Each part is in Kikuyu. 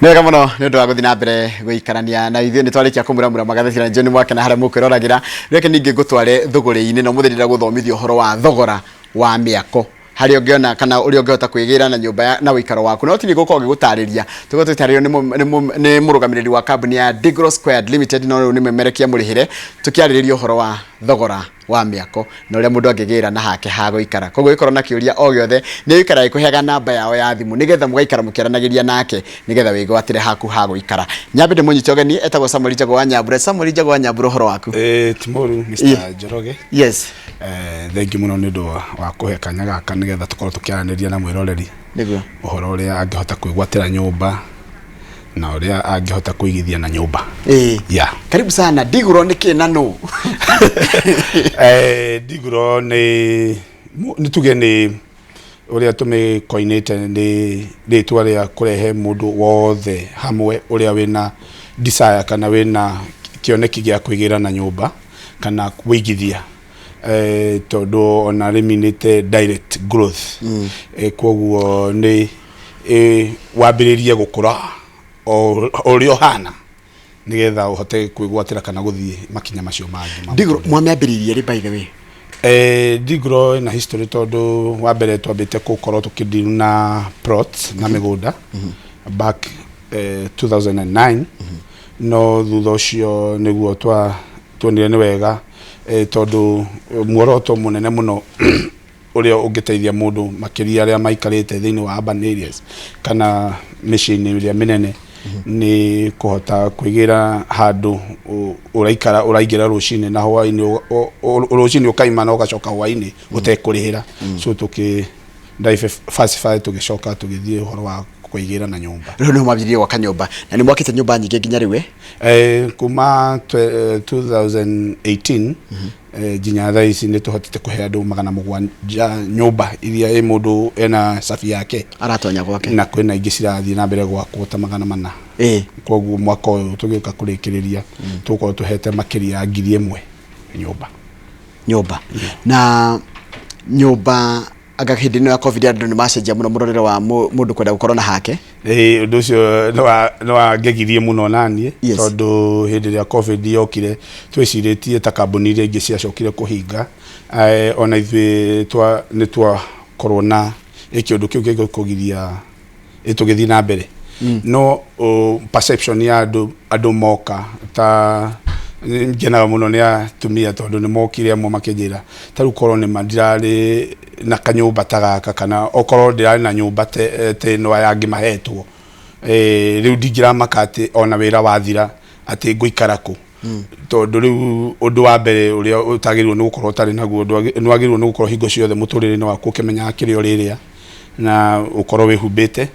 Nĩ wega mũno nĩ ũndũ wa gũthiĩ na mbere gũikarania na ithuĩ. Nĩ twarĩkia kũmuramura magathĩti na njũĩ nĩ mwakena harĩa mũkwĩroragĩra. Reke ningĩ ngũtware thũgũrĩ-inĩ na ũmũthĩ ndĩrenda gũthomithia ũhoro wa thogora wa mĩako, harĩa ũngĩona kana ũrĩa ũngĩhota kwĩgĩra na nyũmba na ũikaro waku. No tini gũkorwo ngĩgũtarĩria, tũgũkorwo tũgĩtarĩrio nĩ mũrũgamĩrĩri wa kambuni ya Digro Squared Limited, no rĩu nĩ memerekia mũrĩhĩre, tũkĩarĩrĩria ũhoro wa thogora wa mĩako na ũrĩa mũndũ angĩgĩra na hake ha gũikara. Koguo ũngĩkorwo na kĩũria o gĩothe, nĩ ĩikaraga ĩkũheaga namba yao ya thimũ nĩgetha mũgaikara mũkĩaranagĩria nake nĩgetha wĩgwatĩre haku ha gũikara. Nyambe ndĩmũnyite ũgeni, etagwo Samuel Njago wa Nyambura. Samuel Njago wa Nyambura, ũhoro waku? Ti mũru, Mr. Njoroge. Yes. Thengiũ mũno nĩ ũndũ wa kũhe kanya gaka nĩgetha tũkorwo tũkĩaranĩria na mwĩroreri ũhoro ũrĩa angĩhota kwĩgwatĩra nyũmba na ũrĩa angĩhota kũigithia na nyũmba. Yeah. Karibu sana. Ndiguro nĩ kĩ na nũ? Ndiguro nĩ tuge nĩ ũrĩa tũmĩkoinĩte, nĩ rĩtwa rĩa kũrehe mũndũ wothe hamwe ũrĩa wĩna desire kana wĩna kĩoneki gĩa kwĩgĩra na nyũmba kana wĩigithia, tondũ ona rĩminĩte direct growth. Koguo nĩ wambĩrĩrie gũkũra o ũrĩa ũhana nĩgetha ũhote kwĩgwatĩra kana gũthiĩ makinya macio mangĩ ma Ndiguro mũtũrĩre. Mwamĩambĩrĩirie rĩ, by the way? Ndiguro ĩna history, tondũ wa mbere twambĩte gũkorwo tũkĩdeal na plots na mĩgũnda back 2009, no thutha ũcio nĩguo tuonire nĩ wega, tondũ muoroto mũnene mũno ũrĩa ũngĩteithia mũndũ, makĩria arĩa maikarĩte thĩinĩ wa urban areas kana mĩciĩ-inĩ ĩrĩa mĩnene, nĩ kũhota kwĩgĩra handũ ũraikara, ũraingĩra rũcinĩ na hwainĩ, rũcinĩ ũkaima na ũgacoka hwainĩ ũtekũrĩhĩra. So tũkĩ diversify, tũgĩcoka tũgĩthiĩ ũhoro wa kũigĩra na nyũmba. Rĩu nĩho mwambĩrĩirie gwaka nyũmba, na nĩ mwakĩte nyũmba nyingĩ nginya rĩu, eh? Kuma 2018 nginya thaa ici nĩ tũhotete kũhe andũ 700 nyũmba iria ĩ mũndũ ena cabi yake aratonya gwake. Na kwĩna ingĩ cirathiĩ na mbere gwakwo ta 400. Koguo mwaka ũyũ tũgĩũka kũrĩkĩrĩria, tũgũkorwo tũhete makĩria ya 1000 nyũmba. Nyũmba na nyũmba, anga hĩndĩ ĩno ya COVID andũ nĩ macenjia mũno mũrorere wa mũndũ kwenda gũkorwo na hake. Ĩĩ, ũndũ ũcio nĩ wangegirie mũno naniĩ, tondũ hĩndĩ ĩrĩa COVID yokire, twĩcirĩtie ta kambuni iria ingĩ ciacokire kũhinga, ona ithuĩ nĩ twakorwo na kĩũndũ kĩu gĩgũkũgiria tũgĩthiĩ na mbere, no perception ya andũ, andũ moka, ta ngenaga mũno nĩ atumia, tondũ nĩ mokire amwe makĩnjĩra, ta rĩu korwo nĩ ma ndirarĩ na kanyũmba ta gaka, kana okorwo ndĩrarĩ na nyũmba ta ĩno aya angĩ mahetwo, rĩu ndingĩramaka atĩ ona wĩra wathira atĩ ngũikara kũ, tondũ rĩu ũndũ wa mbere ũrĩa ũtagĩrĩirwo nĩ gũkorwo ũtarĩ naguo, nĩ wagĩrĩirwo nĩ gũkorwo hingo ciothe mũtũrĩre-inĩ waku ũkĩmenyaga kĩrĩa ũrĩrĩa na ũkorwo wĩhumbĩte,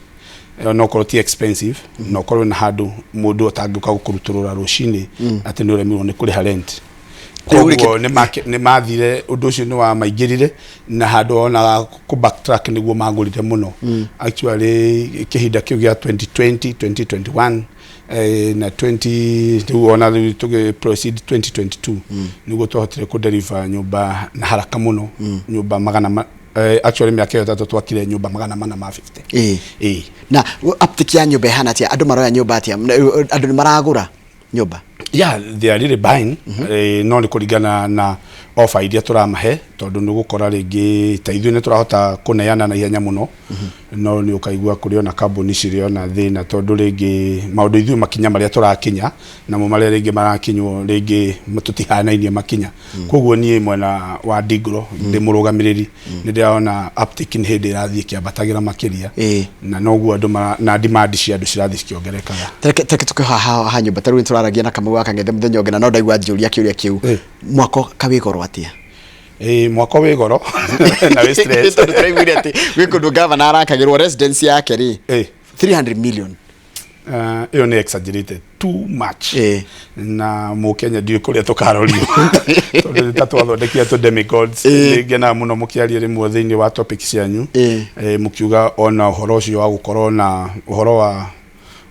ona okorwo ti expensive, na ũkorwo na handũ mũndũ atangĩũka gũkũrutũrũra rũcinĩ atĩ nĩ ũremirwo nĩ kũrĩha rent. Rĩu Koguo nĩ mathire, ũndũ ũcio nĩ wamaingĩrire na handũ ona kũ backtrack nĩguo magũrire mũno. Actually, kĩhinda kĩu gĩa 2020, 2021, na 20, rĩu ona rĩu tũgĩ proceed 2022, nĩguo twahotire kũ deliver nyũmba na haraka mũno, nyũmba magana actually mĩaka ĩyo 3 twakire nyũmba 450. Ĩĩ. Na uptake ya nyũmba ĩhana atĩa? Andũ maroya nyũmba atĩa? Andũ nĩ maragũra nyũmba? Yeah, they are really buying, no nĩ kũringana na offer iria tũramahe, tondũ nĩ ũgũkora rĩngĩ ta ithuĩ nĩ tũrahota kũneana na ihenya mũno, no nĩ ũkaigua kũrĩ ona kambuni cirĩ ona thĩna, tondũ rĩngĩ maũndũ ithuĩ makinya marĩa tũrakinya namo marĩa rĩngĩ marakinywo, rĩngĩ tũtihanainie makinya. Koguo niĩ mwena wa Ndigro ndĩ mũrũgamĩrĩri, nĩ ndĩrona uptake nĩ hĩndĩ ĩrathiĩ ĩkĩambatagĩra makĩria, na noguo andũ na demand cia andũ cirathiĩ cikĩongerekaga. Tareke tũke haha ha nyũmba. Ta rĩu nĩ tũraragia na Kamau wa Kang'ethe mũthenya ũngĩ, na no ndaigua njũria kĩũria kĩu. Mwako kawĩ goro atĩa? Ĩĩ, mwako wĩ goro na wĩ stress. Tondũ tũraiguire atĩ gwĩ kũndũ gavana arakagĩrwo residence yake rĩ, 300 million. Ĩyo nĩ exaggerated too much. Na mũkenya ndiũĩ kũrĩa tũkarorio, tondũ nĩ ta twathondekire tũ demigods. Nĩ ngenaga mũno mũkĩaria rĩmwe thĩinĩ wa topic cianyu, mũkiuga ona ũhoro ũcio wa gũkorwo na ũhoro wa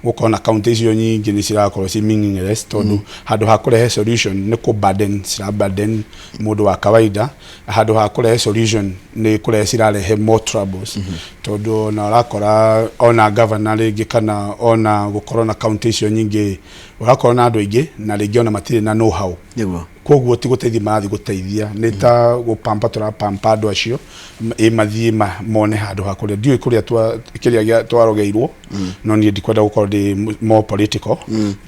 Gũkorwo na kaunti icio nyingĩ nĩ cirakorwo ci meaningless, tondũ handũ ha kũrehe solution nĩ kũ burden cira burden mũndũ wa kawaida. Handũ ha kũrehe solution nĩ kũrehe cirarehe more troubles, tondũ ona ũrakora ona governor rĩngĩ kana ona gũkorwo na kaunti icio nyingĩ, ũrakorwo na andũ aingĩ na rĩngĩ ona matirĩ na know how. Koguo ti gũteithia marathiĩ gũteithia, nĩ ta gũpampa tũrapampa andũ acio ĩ mathiĩ mone handũ ha kũrĩa. Ndiũĩ kũrĩa kĩrĩa twarogeirwo, no niĩ ndikwenda gũkorwo ndĩ more political,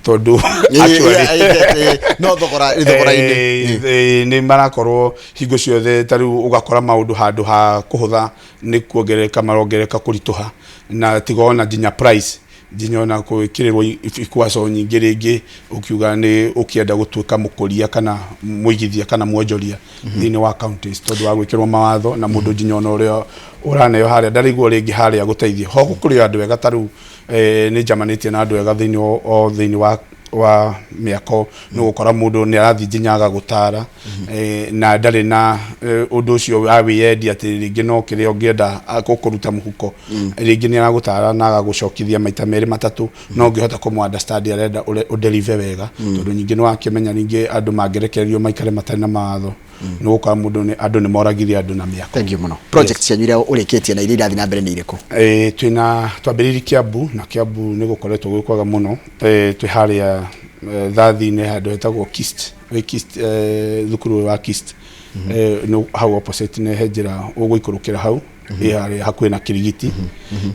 tondũ actually No thogora thogora-inĩ. Nĩ marakorwo hingo ciothe, ta rĩu ũgakora maũndũ handũ ha kũhũtha nĩ kuongerereka marongerereka kũritũha, na tiga ona nginya price, nginya ona gwĩkĩrĩrwo ikwaco nyingĩ. Rĩngĩ ũkiuga nĩ ũkĩenda gũtuĩka mũkũria kana mũigithia kana mwonjoria thĩinĩ wa counties, tondũ wa gwĩkĩrwo mawatho na mũndũ nginya ona ũrĩa ũraneo harĩa ndarĩguo rĩngĩ harĩa gũteithia ho. Kũrĩ andũ ega, ta rĩu nĩ njamanĩtie na andũ ega thĩinĩ o thĩinĩ wa mĩako. Nĩ gũkora mũndũ nĩ arathiĩ nginya agagũtara, na ndarĩ na ũndũ ũcio wa wĩyendi atĩ rĩngĩ no kĩrĩa ũngĩenda gũkũruta mũhuko. Rĩngĩ nĩ aragũtara na agagũcokithia maita merĩ matatũ, no ũngĩhota kũmũ understand arenda ũdeliver wega, tondũ ningĩ nĩ wakĩmenya ningĩ andũ mangĩrekererio maikare matarĩ na mawatho, nĩ gũkora mũndũ andũ nĩ moragire andũ na mĩako. Thank you mũno. Project cianyu iria ũrĩkĩtie na iria irathiĩ na mbere nĩ irĩkũ? Twĩna twambĩrĩirie Kiambu, na Kiambu nĩ gũkoretwo gwĩ kwega mũno. Twĩ harĩa thathi-inĩ handũ hetagwo Kist, wĩ Kist, thukuru ũyũ wa Kist. Nĩ hau opposite, nĩ he njĩra ũgũikũrũkĩra hau, ĩ harĩa hakuhĩ na Kirigiti.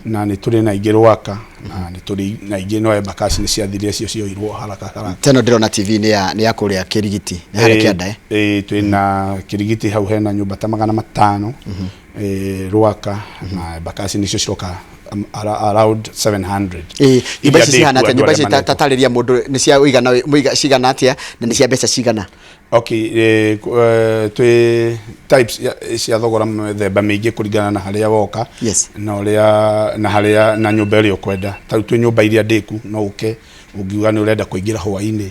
Na nĩ tũrĩ na ingĩ Rwaka, na nĩ tũrĩ na ingĩ, no Embakasi nĩ ciathirire, cio cioirwo haraka haraka. Teno ndĩrona TV nĩ ya kũrĩa Kĩrigiti, nĩ harĩa kĩanda? Twĩna Kirigiti hau hena nyũmba ta 500, Rwaka na Embakasi nĩcio ciroka around 700. Nyũmba ici cihana atĩa? Nyũmba ici tatarĩria mũndũ nĩ cia ũigana cigana atĩa na nĩ cia mbeca cigana? Okay, twĩ types cia thogora mĩthemba mĩingĩ kũringana na harĩa woka na ũrĩa na harĩa na nyũmba ĩrĩa ũkwenda. Ta rĩu twĩ nyũmba iria ndĩku, no ũke ũngiuga nĩ ũrenda kũingĩra hwaĩ-inĩ,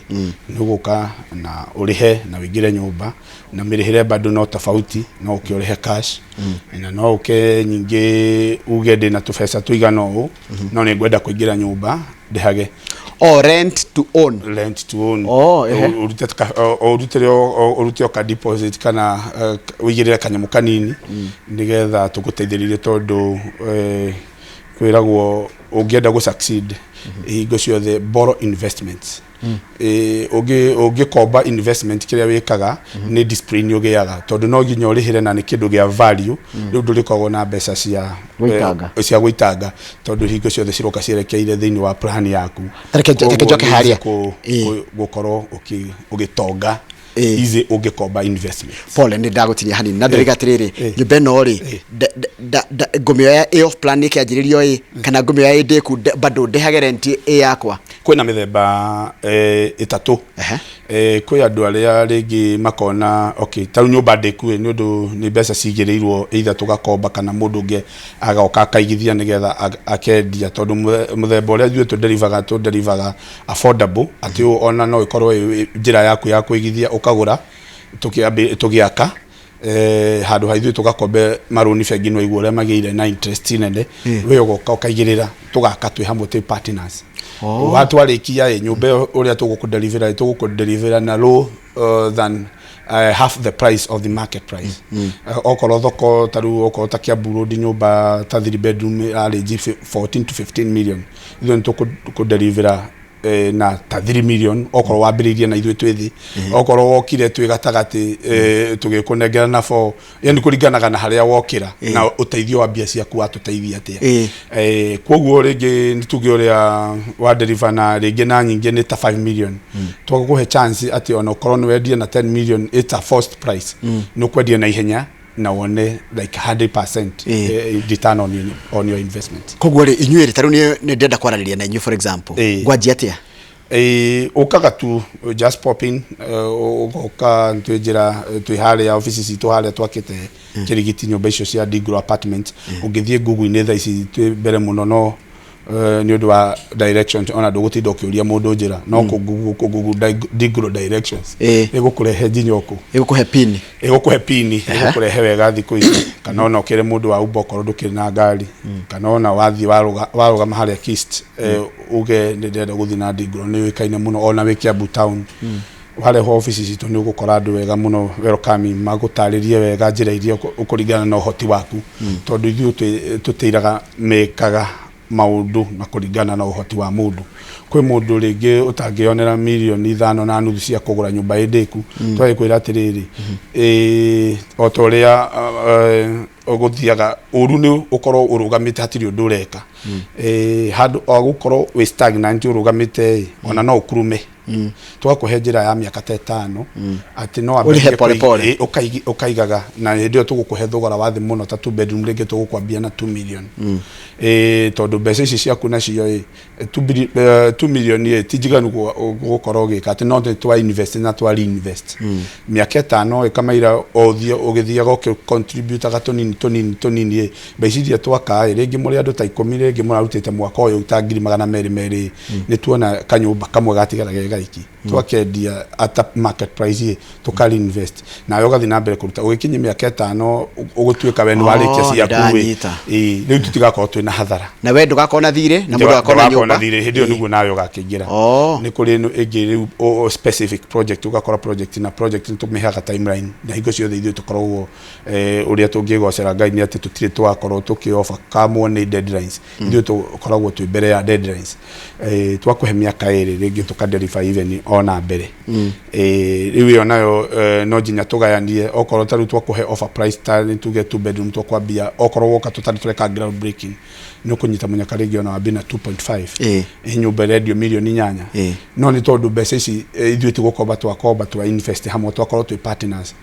nĩ ũgũka na ũrĩhe na ũingĩre nyũmba, na mĩrĩhĩre bado no tofauti. No ũke ũrĩhe cash, na no ũke ningĩ uge ndĩna tũbeca tũigana ũũ, no nĩ ngwenda kũingĩra nyũmba ndĩhage. Oh, rent to own. Rent to own. Oh, ehe. Ũrutĩre ũrute o ka deposit kana ũigĩrĩre kanyamũ kanini nĩgetha tũgũteithĩrĩrie, tondũ kwĩragwo ũngĩenda gũ succeed hingo ciothe, borrow investments. Ũngĩkomba investment, kĩrĩa wĩkaga nĩ discipline ũgĩaga, tondũ no nginya ũrĩhĩre na nĩ kĩndũ gĩa value. Rĩu ndũrĩkoragwo na mbeca cia gũitanga. Cia gũitanga, tondũ hingo ciothe ciroka cierekeire thĩinĩ wa plan yaku. Reke Koguo njoke nĩ harĩa. easy gũkorwo ũgĩtonga easy ũngĩkomba investment. Pole, nĩ ndagũtinia hanini na ndĩrĩga atĩrĩrĩ, nyũmba ĩno rĩ, ngũmĩoya ĩ off plan ĩkĩanjĩrĩrio ĩ kana ngũmĩoya ĩ ndĩku bado ndĩhage rent ĩ yakwa? Kwĩna mĩthemba ĩtatũ. Kwĩ andũ arĩa rĩngĩ makona okay, ta rĩu nyũmba ndĩku ĩ, nĩ ũndũ nĩ mbeca cigĩrĩirwo either tũgakomba kana mũndũ ũngĩ agoka akaigithia nĩgetha akendia, tondũ mũthemba ũrĩa ithuĩ tũderivaga, tũderivaga affordable, atĩ ona no ĩkorwo ĩ njĩra yaku ya kũigithia, ũkagũra tũgĩaka, handũ ha ithuĩ tũgakombe marũni bengi, no igua ũrĩa magĩire na interest nene, we ũgoka ũkaigĩrĩra, tũgaka twĩ hamwe, twĩ partners. Oh. Watwarĩkia ĩ, nyũmba ĩyo ũrĩa tũgũkũdelivera, tũgũkũdelivera na low than half the price of the market price. Okorwo thoko ta rĩu, okorwo ta Kiambu Road, nyũmba ta 3 bedroom ĩrarĩnji 14 to 15 million, ithuĩ nĩ tũkũdelivera na ta 3 million okorwo wambĩrĩirie na ithuĩ twĩ thĩ. Okorwo wokire twĩ gatagatĩ, tũgĩkũnengera na 4, yani kũringanaga na harĩa wokĩra na ũteithio wa mbia ciaku watũteithia atĩa. Koguo rĩngĩ nĩ tuge ũrĩa wa deliver na rĩngĩ na nyingĩ nĩ ta 5 million, twagũkũhe chance atĩ ona ũkorwo nĩ wendie na 10 million, it's a forced price, nĩ ũkwendia na ihenya na wone like 100% return on your investment. Koguo rĩ, inyuĩ rĩ, ta rĩu nĩ ndĩrenda kwaranĩria na inyuĩ, for example, ngwanjia atĩa? Ũkaga tu just pop in, ũgoka twĩ njĩra, twĩ harĩa ofici citũ harĩa twakĩte Kĩrigiti, nyũmba icio cia Digro Apartment. Ũngĩthiĩ Google-inĩ thaa ici twĩ mbere mũno, no Nĩ ũndũ wa directions, ona ndũgũtinda ũkĩũria mũndũ njĩra, no kũ Google Digro directions ĩgũkũrehe nginya ũkũ. Ĩgũkũhe pin. Ĩgũkũhe pini, ĩgũkũrehe wega thikũ ici. Kana ona ũkĩre mũndũ wa Uber okorwo ndũkĩrĩ na ngari, kana ona wathiĩ warũgama harĩa Kist, uge nĩ ndĩrenda gũthiĩ na Ndigro, nĩ yũĩkaine mũno. Ona wĩ Kiambu town, warehwo obici citũ, nĩ ũgũkora andũ wega mũno welcoming, magũtarĩrie wega njĩra iria ũkũringana na ũhoti waku, tondũ ithuĩ tũtĩiraga mĩkaga maũndũ na kũringana na ũhoti wa mũndũ. Kwĩ mũndũ rĩngĩ ũtangĩonera 5.5 mirioni cia kũgũra nyũmba ĩndĩku, twagĩkwĩra atĩrĩrĩ, o ta ũrĩa gũthiaga ũru nĩ ũkorwo ũrũgamĩte hatirĩ ũndũ ũreka. Handũ o gũkorwo wĩ stagnant ũrũgamĩte ĩ, ona no ũkurume, tũgakũhe njĩra ya mĩaka ta 5 atĩ no ũrĩhe wambĩrĩrie pole pole. Ũkaigaga, na hĩndĩ ĩyo tũgũkũhe thogora wa thĩ mũno, ta two bedroom rĩngĩ tũgũkwambia na 2 million, tondũ mbeca ici ciaku nacio ĩ 2 million ĩ ti njiganu gũkorwo ũgĩka atĩ no nĩ twa invest na twa reinvest mĩaka 5 ĩkamaira o ũthiĩ ũgĩthiaga ũkĩ contributaga tũnini tũnini tũnini ĩ mbeca iria twaka ĩ rĩngĩ mũrĩ andũ ta 10, rĩngĩ mũrarutĩte mwaka ũyũ ta 200,000 200, nĩ tuona kanyũmba kamwe gatigara ge gaiki, twakendia at a market price ĩ tũka reinvest, nawe ũgathiĩ na mbere kũruta ũgĩkinyia mĩaka 5 ũgũtuĩka we nĩ warĩkia Oh, ciaku ĩ. nĩndanyita. Ĩ, rĩu tũtigakorwo twĩna hathara. Na we ndũgakorwo na thirĩ na mũndũ agakorwo na Ndũgakorwo nyũmba. na thirĩ, hĩndĩ ĩyo nĩguo nawe ũgakĩingĩra. Oh. Nĩ kũrĩ ĩno ĩngĩ rĩu o specific project, ũgakora project na project nĩ tũmĩheaga timeline, na hingo ciothe ithuĩ tũkoragwo ũrĩa tũngĩgocera Ngai nĩ atĩ tũtirĩ twakorwo tũkĩ overcome nĩ deadlines. Ithuĩ tũkoragwo twĩ mbere ya deadlines. Twakũhe mĩaka 2, rĩngĩ tũka deliver even ona mbere. Rĩu ĩyo nayo no nginya tũgayanie. Okorwo ta rĩu twakũhe offer price, ta nĩ tuge two bedroom tũkwambia, okorwo woka tũtarĩ tũreka ground breaking, nĩ ũkũnyita mũnyaka rĩngĩ ona wambie na 2.5. Ĩ nyũmba ĩrendio 8 mirioni. No nĩ tondũ mbeca ici ithuĩ ti gũkomba twakomba, twa invest hamwe, twakorwo twĩ partners,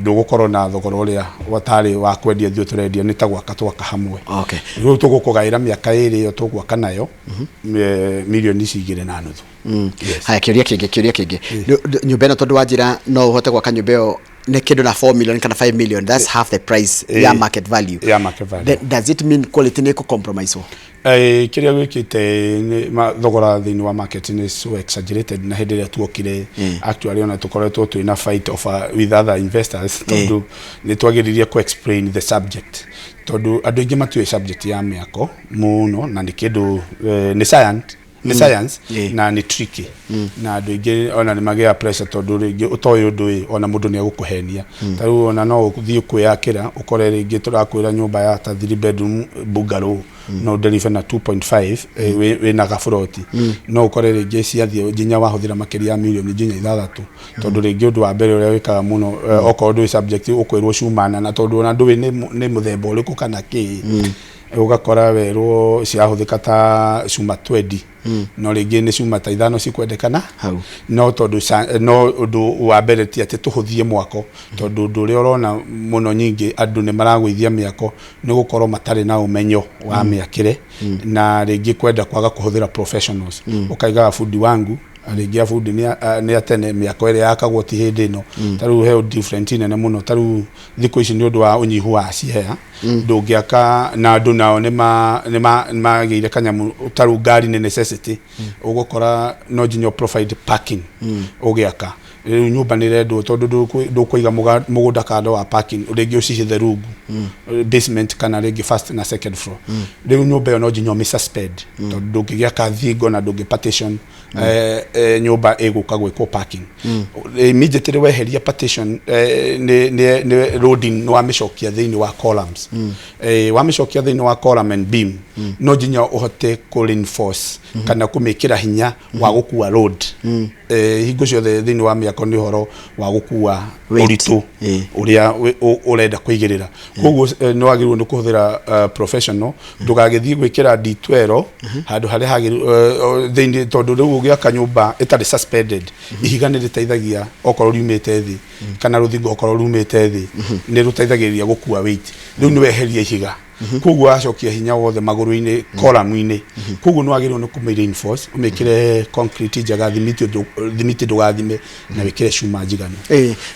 ndũgũkorwo na thogora ũrĩa watarĩ wa kwendia. Ithuĩ tũrendia nĩ ta gwaka twaka hamwe. Rĩu tũgũkũgaĩra mĩaka 2 ĩyo tũgwaka nayo 2.5 mirioni. Yes. Haya, kĩũria kĩngĩ. Nyũmba ĩno, tondũ wanjĩra no ũhote gwaka nyũmba ĩyo nĩ kĩndũ na 4 million kana 5 million, that's half the price ya market value. Ya market value. Then does it mean quality nĩ ĩkũ-compromise? Kĩrĩa gwĩkĩte nĩ thogora thĩinĩ wa market nĩ so exaggerated, na hĩndĩ ĩrĩa tuokire, actually ona tũkoretwo twĩna fight of, with other investors, tondũ nĩ twagĩrĩrie ku explain the subject, tondũ andũ aingĩ matiũĩ subject ya mĩako mũno, na nĩ kĩndũ nĩ science, nĩ science na nĩ tricky, na andũ aingĩ ona nĩ magĩaga pressure, tondũ rĩngĩ ũtoĩ ũndũ ĩ ona mũndũ nĩ egũkũhenia. Ta rĩu ona no ũthiĩ kwĩyakĩra, ũkore rĩngĩ tũrakwĩra nyũmba ya ta 3 bedroom bungalow no deliver na 2.5, wĩna gaburoti, no ũkore rĩngĩ ciathiĩ nginya wahũthĩra makĩria ya 6 mirioni, tondũ rĩngĩ ũndũ wa mbere ũrĩa wĩkaga mũno, okorwo ndũĩ subject, ũkwĩrwo cuma na tondũ ona ndũĩ nĩ mũthemba ũrĩkũ kana kĩ, ũgakora werwo cirahũthĩka ta cuma 20, no rĩngĩ nĩ cuma ta 5 cikwendekana. Hau. No tondũ no ũndũ wa mbere ti atĩ tũhũthie mwako, tondũ ũndũ ũrĩa ũrona mũno nyingĩ andũ nĩ maragũithia mĩako nĩ gũkorwo matarĩ na ũmenyo wa mĩakĩre, na rĩngĩ kwenda kwaga kũhũthĩra professionals. Ũkaigaga bundi wangu, rĩngĩ abundi nĩ atene, mĩako ĩrĩa yakagwo ti hĩndĩ ĩno. Ta rĩu he different nene mũno. Ta rĩu thikũ ici, nĩ ũndũ wa ũnyihu wa ciea, ndũngĩaka na andũ nao nĩ magĩire kanyamũ. Ta rĩu ngari nĩ necessity, ũgũkora no nginya provide parking ũgĩaka. Rĩu nyũmba nĩ ĩrendwo, tondũ ndũkũiga mũgũnda kando wa parking, rĩngĩ ũcihithe rungu basement, kana rĩngĩ first na second floor. Rĩu nyũmba ĩyo no nginya ũmĩ suspend, tondũ ndũngĩgĩaka thingo na ndũngĩ partition nyũmba ĩgũka gwĩkwo parking. Immediately weheria partition, nĩ loading nĩ wamĩcokia thĩinĩ wa columns. Wamĩcokia thĩinĩ wa column and beam, no nginya ũhote kũ reinforce kana kũmĩkĩra hinya wa gũkua load. Hingo ciothe thĩinĩ wa mĩako nĩ ũhoro wa gũkua weight. Ũritũ ũrĩa ũrenda kũigĩrĩra. Koguo nĩ wagĩrĩirwo nĩ kũhũthĩra professional. Ndũgagĩthiĩ gwĩkĩra D12 handũ harĩa hagĩrĩirwo thĩinĩ, tondũ rĩu ũgĩaka nyũmba ĩtarĩ suspended, ihiga nĩ rĩteithagia okorwo riumĩte thĩ, kana rũthingo okorwo rumĩte thĩ, nĩ rũteithagĩrĩria gũkua weight. Rĩu nĩ weheria ihiga. Koguo wacokia hinya wothe magũrũ-inĩ, column-inĩ. Koguo nĩ wagĩrĩirwo nĩ kũmĩ reinforce, ũmĩkĩre concrete njega, thimiti, thimiti ndũgathime, na wĩkĩre cuma njiganu,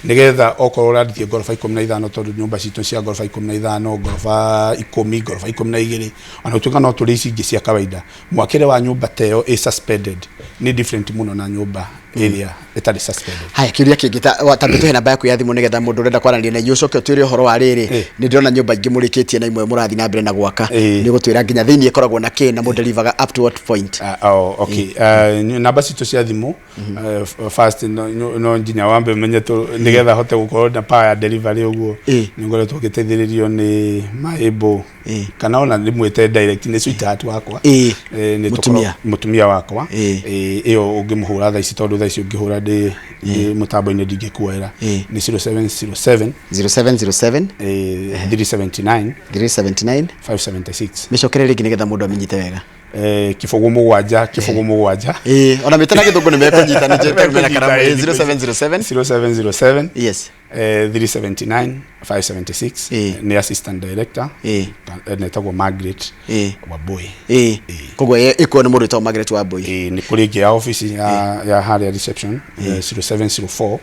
nĩgetha okorwo ũrathiĩ ngoroba 15, tondũ nyũmba citũ cia ngoroba 15, ngoroba 10, ngoroba 12, ona gũtuĩka no tũrĩ ici ingĩ cia kawaida, mwakĩre wa nyũmba ta ĩyo ĩ suspended nĩ different mũno na nyũmba ĩrĩa ĩtarĩ suspended. Haya, kĩũria kĩngĩ, ta tambe tũhe namba yaku ya thimũ nĩgetha mũndũ ũrenda kwaranĩria na inyuĩ, ũcoke ũtwĩre ũhoro wa rĩrĩ. Nĩ ndĩrona nyũmba ingĩ mũrĩkĩtie na imwe mũrathiĩ na mbere na gwaka. Nĩ ũgũtwĩra nginya thĩinĩ ĩkoragwo na kĩ na mũdelivaga up to what point? Oh, okay. Namba citũ cia thimũ, first no nginya wambe ũmenye nĩgetha hote gũkorwo na power ya delivery ũguo. Nĩ ngoretwo ngĩteithĩrĩrio nĩ Maĩmbũ, kana ona ndĩmwĩte direct, nĩ sweetheart wakwa. Nĩ Mũtumia. Mũtumia wakwa. Ĩyo ũngĩmũhũra thaa ici, tondũ thaa ici ũngĩhũra ndĩ mũtambo-inĩ ndingĩkuoera. Nĩ 0707 0707 379 379 576. Mĩcokere rĩngĩ nĩgetha mũndũ amenyite wega. 0 7 0 7. Ona mĩte na gĩthũngũ nĩ mekũnyita, nĩ njĩte mena karamu. 0707 0707 379 576. Nĩ assistant director, netagwo Margaret Wambui. Koguo ĩkuo nĩ mũndũ wĩtagwo Margaret Wambui. Nĩ kũrĩ ĩngĩ ya office ya harĩa reception, 0704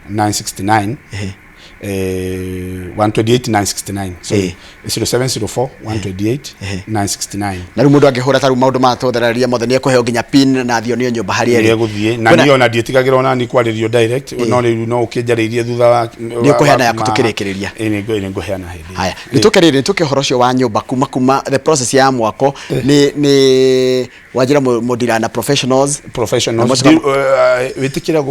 969 128 969, sorry, 0704 128 969. Na rĩu mũndũ angĩhũra ta rĩu maũndũ maya tũtheraria mothe, nĩ ekũheo nginya pin na athionio nyũmba harĩa ĩrĩ? Nĩ na niĩ ona ndiĩtigagĩra ona ni kwarĩrio direct, no rĩu no ũkĩnjarĩirie thutha wa Nĩ ũkũheana yaku tũkĩrĩkĩrĩria? Ĩĩ, nĩ ngũheana hĩndĩ. Haya, nĩ tũke rĩrĩ, nĩ tũke ũhoro ũcio wa nyũmba, kuma the process ya mwako, nĩ wanjĩra mũndira na professionals. Professionals. Na mũcoka- Wĩtĩkĩre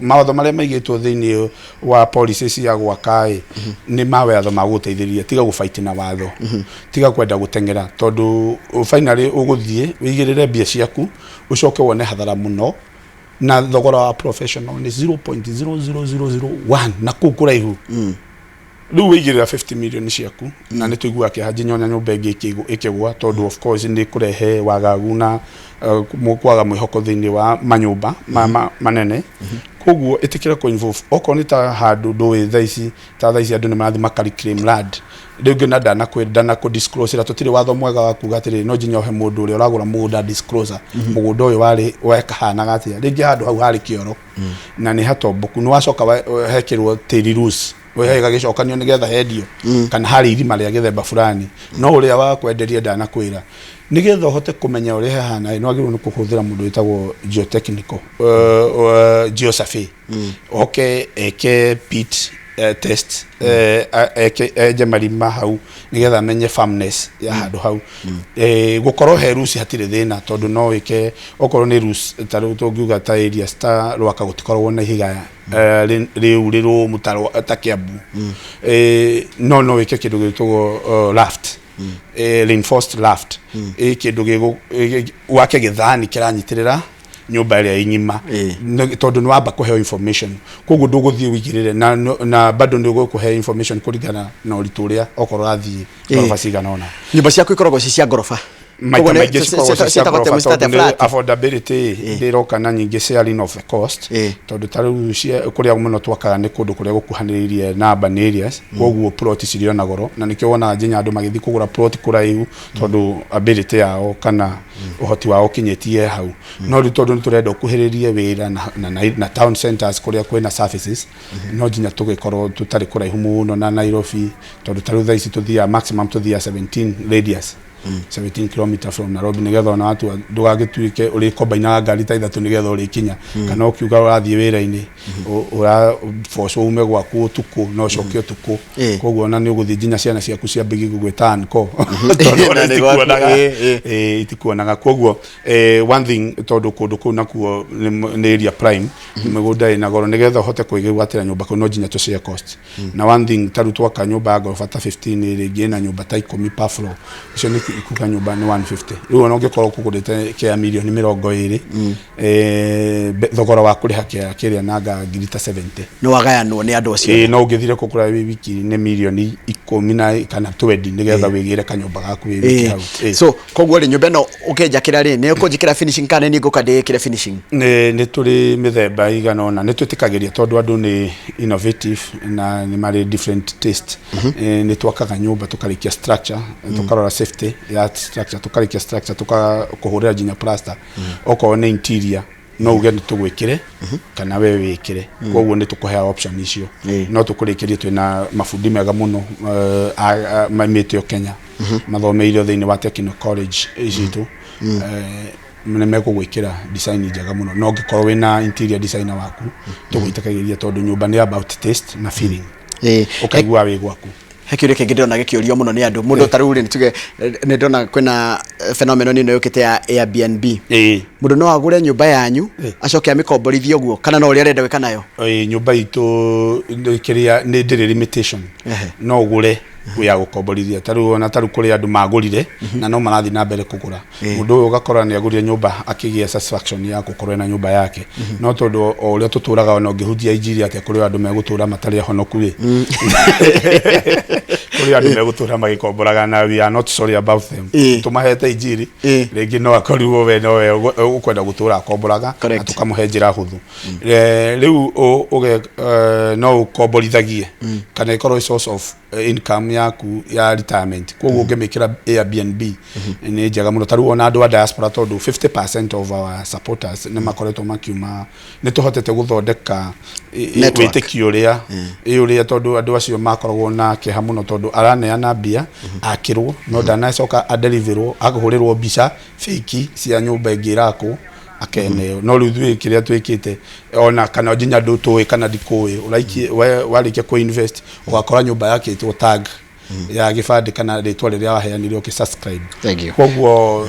mawatho marĩa maigĩtwo thĩinĩ wa policy cia gwaka ĩ nĩ mawatho ma gũgũteithĩrĩria. Tiga gũfight na watho, tiga kwenda gũteng'era, tondũ finally ũgũthiĩ wĩigĩrĩre mbia ciaku, ũcoke wone hathara mũno, na thogora wa professional nĩ 0.00001 na kũu kũraihu. Rĩu wĩigĩrĩra 50 million ciaku, na nĩ tũiguaga kĩeha nginya ona nyũmba ĩngĩ ĩkĩgwa, tondũ of course nĩ kũrehe wagagu na kwaga mwĩhoko thĩinĩ wa manyũmba manene. Koguo ĩtĩkĩra kũ involve, okorwo nĩ ta handũ ndũĩ thaa ici, ta thaa ici andũ nĩ marathiĩ maka reclaim land rĩngĩ na ndanakũ disclose ra tũtirĩ watho mwega wa kuga atĩrĩrĩ, no nginya ũhe mũndũ ũrĩa ũragũra mũgũnda disclosure, mũgũnda ũyũ warĩ wekahanaga atĩa. Rĩngĩ handũ hau harĩ kĩoro na nĩ hatomboku, nĩ wacoka hekĩrwo tĩri loose, gagĩcokanio nĩgetha hendio, kana harĩ irima rĩa gĩthemba fulani, no ũrĩa wa kwenderia ndanakwĩra. Nĩgetha ũhote kũmenya ũrĩa hahana, nĩ wagĩrĩirwo nĩ kũhũthĩra mũndũ wĩtagwo geotechnical, geosurvey, oke eke pit test, eke enje marima hau nĩgetha amenye firmness ya handũ hau. Gũkorwo he loose hatirĩ thĩna, tondũ no wĩke okorwo nĩ loose. Ta rĩu tũngiuga ta areas ta Rwaka gũtikoragwo na ihiga rĩu rĩrũmu ta Kiambu. No wĩke kĩndũ gĩtagwo raft, reinforced raft, kĩndũ wake gĩthani kĩranyitĩrĩra nyũmba ĩrĩa ĩng'ima. Tondũ nĩ wamba kũheo information, koguo ndũgũthiĩ wĩigĩrĩre na bado nĩ ũgũkũhe information kũringana na ũritũ ũrĩa okorwo ũrathiĩ ngoroba cigana ũna. Nyũmba ciaku ikoragwo ci cia ngoroba? Maita Koguo maingĩ cikoragwo ci cia ciĩtagwo ngoroba, mũcitate tondũ nĩ flat? affordability ndĩroka na nyingĩ sharing of the cost, tondũ ta rĩu kũrĩa mũno twakaga nĩ kũndũ kũrĩa gũkuhanĩrĩirie na urban areas, koguo plot cirĩ ona goro, na nĩkĩo wonaga nginya andũ magĩthiĩ kũgũra plot kũraihu, tondũ ability yao kana ũhoti wao ũkinyĩtie hau. No rĩu tondũ nĩ tũrenda ũkuhĩrĩrie wĩra na town centers kũrĩa kwĩna services, no nginya tũgĩkorwo tũtarĩ kũraihu mũno na Nairobi, tondũ ta rĩu thaa ici tũthiaga maximum tũthiaga 17 radius, 17 km from Nairobi, nigetha ona watua ndũgagĩtuĩke ũrĩkombainaga ngari ta ithatũ nĩgetha ũrĩkinya, kana ũkiuga ũrathiĩ wĩra-inĩ, ũra force ume gwaku ũtukũ na ũcoke ũtukũ. Koguo ona nĩ ũgũthiĩ nginya ciana ciaku ciambĩgie gũgwĩta uncle, tondũ ona Na nĩ gwaku, itikuonaga. Itikuonaga. Koguo one thing, tondũ kũndũ kũu nakuo nĩ area prime, mĩgũnda ĩna goro, nĩgetha ũhote kwĩgwatĩra nyũmba kũu no nginya tũ share cost. Na one thing, ta rĩu twaka nyũmba ya ngoroba ta 15, rĩngĩ ĩna nyũmba ta 10 per floor, icio nĩ Ikuga nyũmba nĩ 150. Rĩu ona ũngĩkorwo ũkũgũrĩte kĩa mirioni 20, thogora wa kũrĩha kĩa kĩrĩa nanga ngiri ta 70. Nĩ wagayanwo nĩ andũ acio. Ĩĩ, no ũngĩthire kũgũra wĩ wiki nĩ mirioni 10 na kana 20 nĩgetha wĩgĩre kanyũmba gaku wĩ wiki hau. So koguo rĩ, nyũmba ĩno ũkĩnjakĩra rĩ, nĩ ũkũnjĩkĩra finishing kana nĩ niĩ ngũka ndĩĩkĩre finishing? Nĩ tũrĩ mĩthemba ĩigana ũna. Nĩ twĩtĩkagĩria tondũ andũ nĩ innovative na nĩ marĩ different taste. Nĩ twakaga nyũmba tũkarĩkia structure, tũkarora safety ya structure, tũkarĩkia structure, tũkakũhũrĩra nginya plaster. Okorwo nĩ interior, no uge nĩ tũgwĩkĩre kana we wĩkĩre. Koguo nĩ tũkũhea option icio. No tũkũrĩkĩrie. Twĩna mabundi mega mũno maimĩte o Kenya, mathomeire thĩinĩ wa Technical College citũ. Nĩ megũgwĩkĩra design njega mũno. No ũngĩkorwo wĩna interior designer waku, tũgwĩtĩkagĩria tondũ nyũmba nĩ about taste na feeling, ũkaigua wĩ gwaku. He kĩũria kĩngĩ ndĩrona gĩkĩũrio mũno nĩ andũ. Mũndũ ta rĩu rĩ, nĩ tuge nĩ ndĩrona kwĩna phenomenon ĩno yũkĩte ya Airbnb. Mũndũ no agũre nyũmba yanyu acoke amĩkomborithie ũguo, kana no ũrĩa arenda gwĩka nayo? Nyũmba itũ kĩrĩa nĩ ndĩrĩ limitation. No ũgũre ya gũkomborithia. Ta rĩu ona ta rĩu kũrĩ andũ magũrire na no marathiĩ na mbere kũgũra. Mũndũ ũyũ ũgakora nĩ agũrire nyũmba akĩgĩa satisfaction ya gũkorwo ena nyũmba yake. No tondũ o ũrĩa tũtũraga, ona ũngĩhunjia injiri atĩa, kũrĩ andũ megũtũra matarĩ ahonoku rĩ, kũrĩ andũ megũtũra magĩkomboraga, na we are not sorry about them. Tũmahete injiri. Rĩngĩ no akorirwo we nowe ũkwenda gũtũra akomboraga na tũkamũhe njĩra hũthũ. Rĩu ũge no ũkomborithagie kana ĩkorwo ĩ source of income yaku ya retirement. Koguo ũngĩmĩkĩra Airbnb nĩ njega mũno. Ta rĩu ona andũ a diaspora, tondũ 50% of our supporters nĩ makoretwo makiuma, nĩ tũhotete gũthondeka Network. Wĩtĩkio ũrĩa ĩ ũrĩa, tondũ andũ acio makoragwo na kĩeha mũno tondũ araneana mbia akĩrwo no ndanacoka adeliverwo, akahũrĩrwo mbica fake cia nyũmba ĩngĩ ĩrakwo akeneo. No rĩu ithuĩ kĩrĩa twĩkĩte, ona kana nginya ndũtũĩ kana ndikũĩ, ũraikie warĩkia kũ invest, ũgakora nyũmba yakĩtwo tag ya gĩbandĩ kana rĩtwa rĩrĩa waheanire ũkĩ subscribe. Thank you. Koguo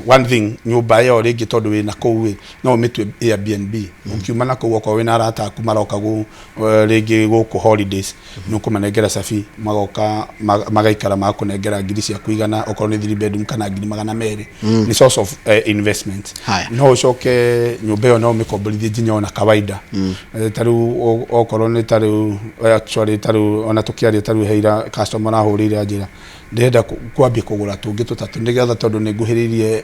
one thing, nyũmba ĩyo rĩngĩ tondũ wĩna kũu ĩ, no ũmĩtue Airbnb. Ũkiuma na kũu, okorwo wĩna arata aku maroka rĩngĩ gũkũ holidays, nĩ ũkũmanengera cabi, magoka magaikara, magakũnengera ngiri ciaku 100 okorwo nĩ three bedroom, kana ngiri 200. Nĩ source of investment. Haya. No ũcoke nyũmba ĩyo no ũmĩkomborithie nginya ona kawaida. Ta rĩu okorwo nĩ ta rĩu, actually ta rĩu ona tũkĩaria, ta rĩu he ira customer arahũrĩire anjĩra, "Ndĩrenda kwambia kũgũra tũngĩ tũtatũ nĩgetha tondũ nĩ nguhĩrĩirie,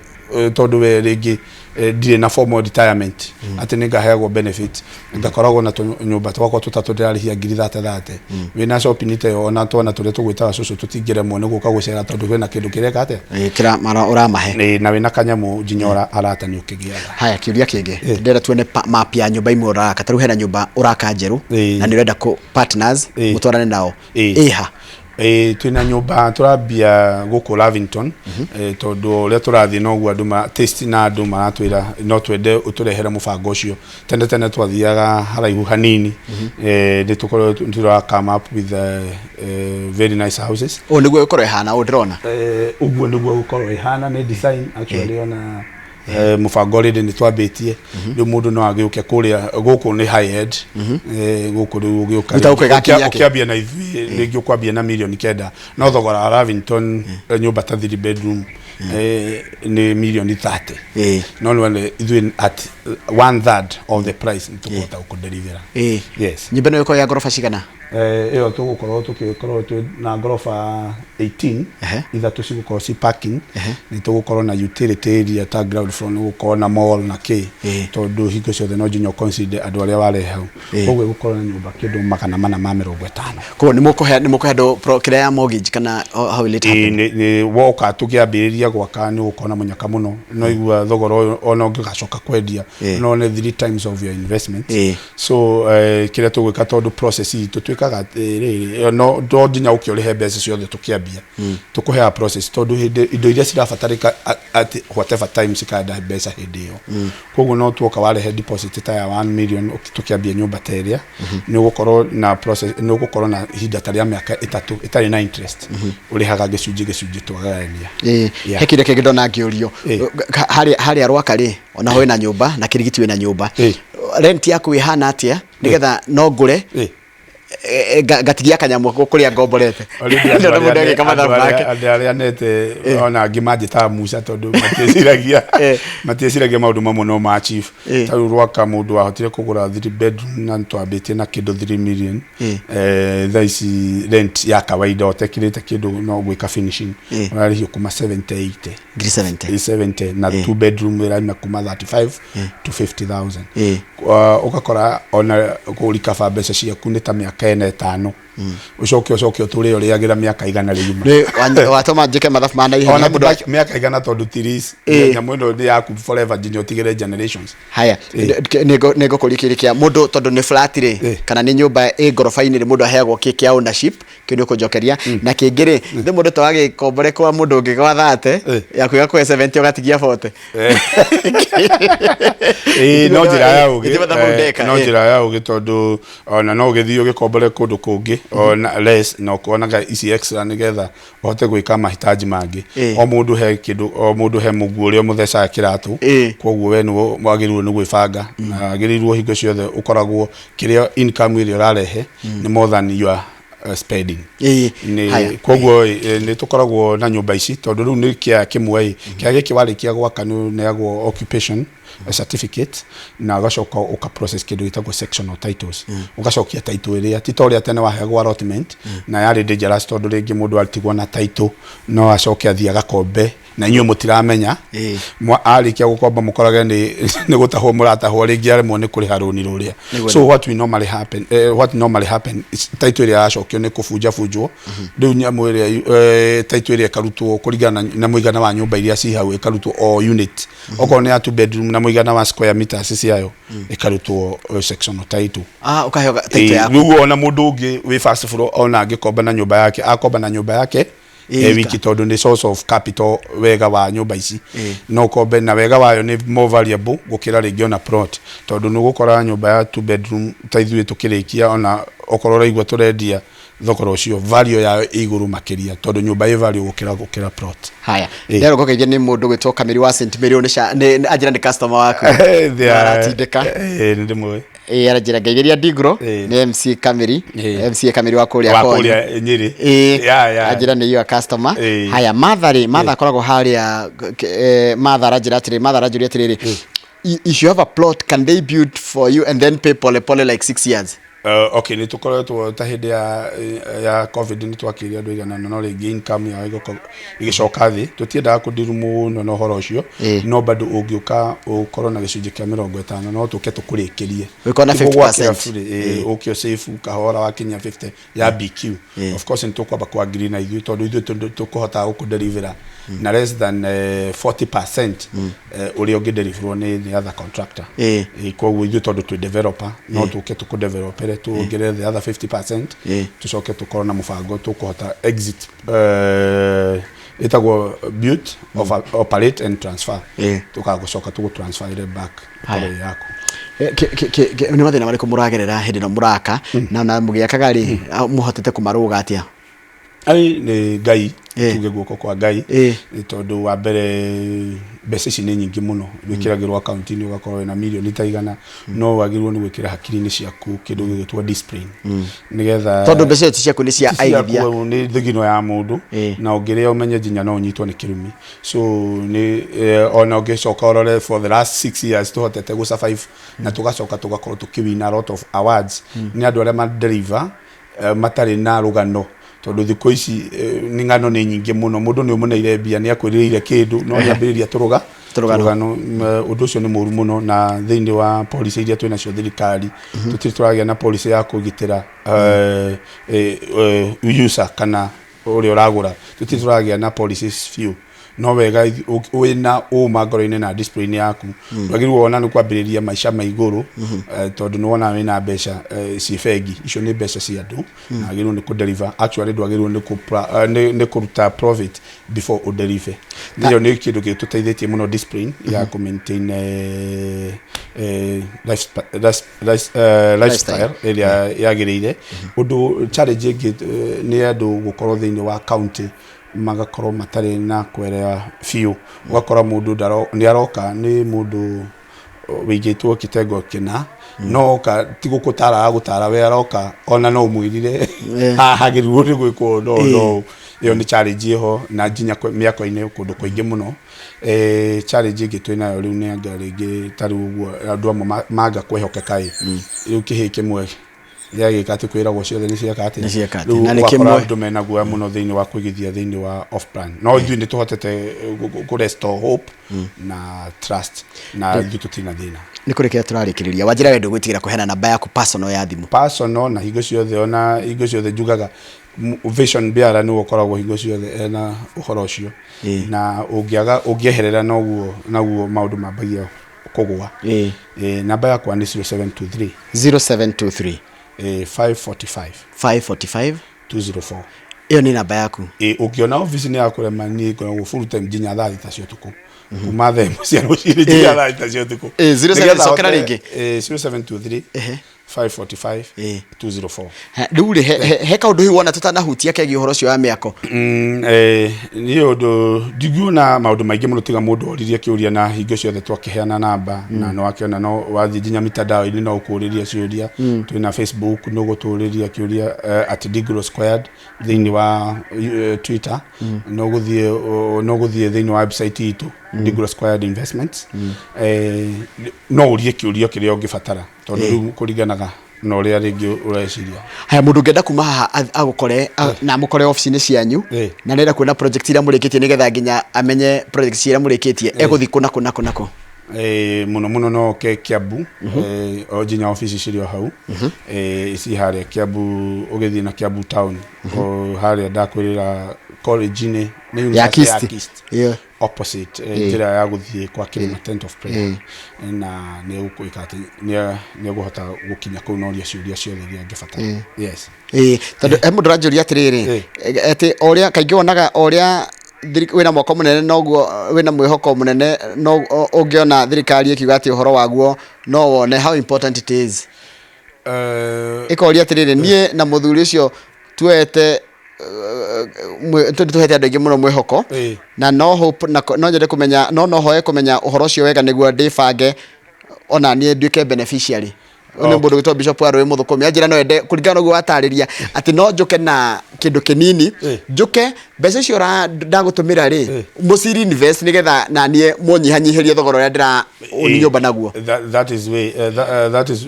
tondũ we rĩngĩ ndirĩ na formal retirement atĩ nĩ ngaheagwo benefit, ngakoragwo na tũnyũmba twakwa tũtatũ ndĩrarĩhia ngiri 30 30." Wĩna shopping ta ĩyo, ona twana tũrĩa tũgwĩtaga cũcũ tũtingĩremwo nĩ gũka gũcera tondũ kwĩna kĩndũ kĩreka atĩa. Kĩra mara ũramahe. Na wĩna kanyamũ nginya arata nĩ ũkĩgĩaga. Haya, kĩũria kĩngĩ ndĩrenda tuone map ya nyũmba imwe ũraka. Ta rĩu hena nyũmba ũraka njerũ na nĩ ũrenda kũ partners mũtwarane nao. Ĩha? Ĩĩ, twĩna nyũmba tũrambia gũkũ Lavington, tondũ ũrĩa tũrathiĩ noguo andũ ma taste na andũ maratwĩra no twende ũtũrehere mũbango ũcio. Tene tene twathiaga haraihu hanini. Nĩ tũkoretwo tũra come up with very nice houses. Ũũ nĩguo ĩkorwo ĩhana ũũ ndĩrona? Ũguo nĩguo gũkorwo ĩhana, nĩ design actually. Ona mũbango already nĩ twambĩtie. Rĩu mũndũ no agĩũke kũrĩa gũkũ nĩ high end. Gũkũ rĩu ũgĩũka Rĩu ta gũkũ ĩgakinya kĩ? Ũkĩambia na ithuĩ rĩngĩ ũkwambia na mirioni 9, no thogora wa Lavington, nyũmba ta three bedroom nĩ mirioni 30. No nĩ ithuĩ at one third of the price nĩ tũkũhota gũkũdelivera. Yes. Nyũmba ĩno ĩkorwo ya ngoroba cigana? Ĩyo tũgũkorwo tũgĩkorwo twĩ na ngoroba 18. Ithatũ cigũkorwo ci parking. Nĩ tũgũkorwo na utility area ta ground floor, nĩ gũkorwo na mall na kĩ, tondũ hingo ciothe no nginya ũconsider andũ arĩa warehe hau. Koguo ĩgũkorwo na nyũmba kĩndũ 450. Koguo nĩ mũkũhe andũ kĩrĩa ya mortgage, kana how will it happen? Nĩ woka tũkĩambĩrĩria gwaka nĩ ũgũkorwo na mũnyaka mũno. No igua thogora ũyũ ona ũngĩgacoka kwendia no nĩ three times of your investment. So kĩrĩa tũgwĩka, tondũ process itũ twĩkaga atĩrĩrĩ, no to nginya ũke ũrĩhe mbeca ciothe tũkĩambia. Tũkũheaga process tondũ hĩndĩ indo iria cirabatarĩka at whatever time cikanda mbeca hĩndĩ ĩyo. Koguo no tuoka warehe deposit ta ya 1 million tũkĩambia nyũmba ta ĩrĩa, nĩ ũgũkorwo na process, nĩ ũgũkorwo na ihinda ta rĩa mĩaka 3 ĩtarĩ na interest, ũrĩhaga gĩcunjĩ gĩcunjĩ twagayania. He kĩũria kĩngĩ ndona ngĩũrio. Harĩa Rwaka rĩ, onaho wĩna nyũmba na Kĩrigiti wĩna nyũmba. Rent yaku ĩhana atĩa nĩgetha no ngũre? Ngatigia kanyamũ kũrĩa ngomborete. Already Ndona mũndũ agĩka mathabu make. Andũ arĩa nete ona angĩ manjĩtaga Musa tondũ matiĩciragia matiĩciragia maũndũ mamwe no ma chief. Ta rĩu rwaka mũndũ wahotire kũgũra 3 bedroom na twambĩtie na kĩndũ 3 million. Thaa ici rent ya kawaida ũtekĩrĩte kĩndũ no gwĩka finishing ũrarĩhio kuma 70 80. Ngiri 70. 70 na 2 bedroom ĩraima kuma 35 to 50,000. Ũgakora ona kũrikaba mbeca ciaku nĩ ta mĩaka ĩna ĩtano, ũcoke ũtũre ũrĩagĩra mĩaka 100 rĩgima. Nĩ watũma njĩke mathabu ma naihenya. Ona Mũndũ mĩaka 100 tondũ ti lease. Nyamũ ĩno nĩ yaku forever nginya ũtigĩre generations. Haya, nĩ ngũkũria kĩũria kĩa mũndũ tondũ nĩ flat rĩ kana nĩ nyũmba ĩ ngoroba-inĩ rĩ, mũndũ aheagwo kĩ kĩa ownership? Kĩu nĩ ũkũnjokeria. Na kĩngĩ rĩ, nĩ mũndũ to agĩkombore kwa mũndũ ũngĩ gwa 30 yaku ĩgakũhe 70 ũgatigia 40. Ĩĩ, no njĩra ya ũgĩ. Ithĩ mathabu ndeka, No njĩra ya ũgĩ tondũ ona no ũgĩthiĩ ũgĩkombore kũndũ kũngĩ ona less na ũkonaga ici extra nĩgetha ũhote gwĩka mahitaji mangĩ. O mũndũ he kĩndũ, o mũndũ he mũguo ũrĩa ũmũthecaga kĩratũ. Koguo we nĩwe wagĩrĩirwo nĩ gwĩbanga na wagĩrĩirwo hingo ciothe ũkoragwo kĩrĩa income ĩrĩa ũrarehe nĩ more than your spending. Nĩ koguo nĩ tũkoragwo na nyũmba ici tondũ rĩu nĩ kĩa kĩmwe ĩ kĩa gĩkĩ warĩkia gwaka nĩ ũneagwo occupation certificate na ũgacoka ũka process kĩndũ gĩtagwo sectional titles, ũgacokia title ĩrĩa ti ta ũrĩa tene waheagwo allotment na yarĩ dangerous tondũ rĩngĩ mũndũ atigwo na title no acoke athiĩ agakombe na inyuĩ mũtiramenya. Arĩkia gũkomba mũkorage nĩ gũtahwo mũratahwo, rĩngĩ aremwo nĩ kũrĩha rũni rũrĩa. So what normally happen is title ĩrĩa yacokio nĩ kũbunja bunjwo. Rĩu nyamũ ĩrĩa title ĩrĩa ĩkarutwo kũringana na mũigana wa nyũmba iria ci hau, ĩkarutwo o unit, okorwo nĩ ya two bedroom na mũigana wa square meters ciayo, ĩkarutwo sectional title. Ah, ũkaheo title yaku. Rĩu ona mũndũ ũngĩ wĩ first floor ona angĩkomba na nyũmba yake, akomba na nyũmba yake wiki tondũ nĩ source of capital. Wega wa nyũmba ici no ũkombe na wega wayo nĩ more valuable gũkĩra rĩngĩ ona plot tondũ nĩ ũgũkora nyũmba ya two bedroom ta ithuĩ tũkĩrĩkia, ona okorwo ũraigua tũrendia thogora ũcio, value yayo ĩ igũrũ makĩria tondũ nyũmba ĩ value gũkĩra plot. Haya, nderwo ngũgeithie nĩ mũndũ gwĩtwo Kamiri wa St Mary nĩ anjĩra nĩ customer waku. Aratindĩka. Nĩ ndĩmũĩ. Ĩĩ, aranjĩra ngeithĩria Ndigro. Nĩ MC Kamiri. MC Kamiri wa kũrĩa wa Konyo. Kũrĩa Nyĩrĩ. Ĩĩ. Ya. Anjĩra nĩ your customer. Haya, Martha rĩ, Martha akoragwo harĩa Martha aranjĩra atĩrĩ, Martha aranjũria atĩrĩrĩ, "If you have a plot, can they build for you and then pay pole pole like 6 years?" Okay, nĩ tũkoretwo ta hĩndĩ ya COVID nĩ twakĩire andũ igana no rĩngĩ income yao ĩgĩcoka thĩ. Tũtiendaga kũndiru mũno na ũhoro ũcio no bado ũngĩũka ũkorwo na gĩcunjĩ kĩa 50 no tũke tũkũrĩkĩrie. Ũgĩkorwo na Ti gũgwakĩra 50%. fully, ũke ũsave kahora wakinyia 50 ya BQ. Of course nĩ tũkwamba kũ-agree na ithuĩ tondũ ithuĩ tũkũhota gũkũdeliver na less than 40% ũrĩa ũngĩdeliverwo nĩ the other contractor. Koguo ithuĩ tondũ twĩ developer no tũke tũkũdevelopere tuongerere the other 50%, tũcoke tũkorwo na mũbango tũkũhota exit ĩtagwo build, operate and transfer. Tũkagũcoka tũgũtransferire back ĩkorwo ĩ yaku. Nĩ mathĩna marĩkũ mũragerera hĩndĩ ĩno mũraka na mũgĩakaga rĩ, mũhotete kũmarũga atĩa? Ai, nĩ Ngai. Tuge guoko kwa Ngai. Nĩ tondũ wa mbere mbeca ici nĩ nyingĩ mũno wĩkĩragĩrwo akaunti-inĩ ũgakorwo wĩna mirioni ta 100, no wagĩrĩirwo nĩ gwĩkĩra hakiri-inĩ ciaku kĩndũ gĩgwĩtwo discipline nĩgetha Tondũ mbeca icio ti ciaku, nĩ cia ti ciaku, aigithia. Nĩ thigino ya mũndũ na ũngĩrĩa ũmenye nginya no ũnyitwo nĩ kĩrumi. So nĩ ona ũngĩcoka ũrore for the last 6 years tũhotete gũ survive na tũgacoka tũgakorwo tũkĩwin a lot of awards nĩ andũ arĩa ma deliver matarĩ na rũgano tondũ thikũ ici nĩ ng'ano nĩ nyingĩ mũno. Mũndũ nĩ ũmũneire mbia nĩ akwĩrĩire kĩndũ no nĩ ambĩrĩria tũrũga Tũrũgano. Tũrũgano. Ũndũ ũcio nĩ mũru mũno na thĩinĩ wa policy iria twĩ nacio thirikari tũtirĩ tũragĩa na policy ya kũgitĩra user kana ũrĩa ũragũra. Tũtirĩ tũragĩa na policies biũ no wega wĩna ũma ngoro-inĩ na discipline yaku ndwagĩrĩirwo ona nĩ kwambĩrĩria maica ma igũrũ tondũ nĩ wona wĩna mbeca ciĩ bengi. Icio nĩ mbeca cia andũ na wagĩrĩirwo nĩ kũ-deliver. Actually ndwagĩrĩirwo nĩ kũruta profit before ũdeliver. Ĩyo nĩ kĩndũ gĩtũteithĩtie mũno, discipline ya kũ maintain lifestyle ĩrĩa yagĩrĩire. Ũndũ challenge ĩngĩ nĩ andũ gũkorwo thĩinĩ wa county magakorwo matarĩ na kuelewa biũ. Ũgakora mũndũ nĩ aroka nĩ mũndũ Wĩigĩtwo kĩtengo kĩna, no oka ti gũkũtara agũtara, we aroka ona no ũmwĩrire haha hagĩrĩirwo nĩ gwĩkwo no no ĩyo nĩ challenge ĩho na nginya mĩako-inĩ kũndũ kũingĩ mũno. Challenge ĩngĩ twĩ nayo rĩu nĩ anga rĩngĩ ta rĩu ũguo andũ amwe manga kwĩhokeka ĩ, rĩu kĩhĩ kĩmwe gĩagĩka atĩ kwĩragwo ciothe nĩ cieka atĩ. Nĩ cieka atĩ. Rĩu Na nĩ ũgakora kĩmwe. Andũ mena guoya mũno thĩinĩ wa kũigithia thĩinĩ wa off plan, no ithuĩ nĩ tũhotete kũ restore hope na trust, na ithuĩ tũtirĩ na thĩna. Nĩ kũrĩkia tũrarĩkĩrĩria, wanjĩra we ndũgwĩtigĩra kũheana namba yaku personal ya thimũ. Personal, na hingo ciothe, ona hingo ciothe njugaga vision biara nĩwe ũkoragwo hingo ciothe ena ũhoro ũcio. Na ũngĩaga ũngĩeherera noguo naguo maũndũ mambagia kũgũa. Namba yakwa nĩ 0723 0723 545 545 204. Ĩyo nĩ namba yaku. Ũngĩona ofici nĩ yakũrema, niĩ ngoragwo full time nginya thaa 6 cia ũtukũ, kuma thaa 1 cia rũcinĩ nginya thaa 6 cia ũtukũ. 07 Nĩgetha cokera rĩngĩ. 0723 545 204. Rĩu rĩ, he kaũndũ hihi wona tũtanahutia kegiĩ ũhoro ũcio wa mĩako? Niĩ ũndũ ndingiona maũndũ maingĩ mũno tiga mũndũ oririe kĩũria, na hingo ciothe twakĩheana namba na no akĩona no wathiĩ nginya mitandao-inĩ no ũkũrĩria ciũria. Twĩna Facebook, no ũgũtũrĩria kĩũria @DigroSquared thĩinĩ wa Twitter, no ũgũthiĩ thĩinĩ wa website itũ, Digro Squared Investments. No ũrie kĩũria kĩrĩa ũngĩbatara, tondũ rĩu kũringanaga na ũrĩa rĩngĩ ũreciria. Haya, mũndũ ũngĩenda kuma haha agũkore na amũkore ofici-inĩ cianyu na nĩenda kuona project iria mũrĩkĩtie, nĩgetha nginya amenye project iria mũrĩkĩtie, egũthiĩ kũ na kũ na kũ na kũ? Mũno mũno no oke Kiambu, o nginya ofici cirĩ o hau. Ici harĩa Kiambu, ũgĩthiĩ na Kiambu town, o harĩa ndakwĩrĩra college-inĩ nĩ ya university ya KIST. KIST opposite, njĩra ya gũthiĩ kwa Kĩrĩma Tent of Prayer, na nĩ ũgwĩka atĩ nĩ ũgũhota gũkinya kũu na ũrie ciũria ciothe iria angĩbatara, yes. Ĩĩ, tondũ he mũndũ ũranjũria atĩrĩrĩ, atĩ o ũrĩa kaingĩ wonaga o ũrĩa wĩna mwako mũnene noguo wĩna mwĩhoko mũnene, no ũngĩona thirikari ĩkiuga atĩ ũhoro waguo no wone how important it is. Ĩkoria atĩrĩrĩ, niĩ na mũthuri ũcio tuoete tũhete andũ aingĩ mũno mwĩhoko na no hope na no nyende kũmenya no hoe kũmenya ũhoro ũcio wega nĩguo ndĩbange ona niĩ nduĩke beneficiary. Ũyũ nĩ mũndũ gwĩtwo Bishop wa Rũĩ Mũthũkũmi, anjĩra no ende kũringana na ũguo watarĩria atĩ no njũke na kĩndũ kĩnini, njũke mbeca icio ndagũtũmĩra rĩ, mũciri invest nĩgetha na niĩ mũnyihanyihĩrie thogora ũrĩa ndĩra nyũmba naguo. That is way that is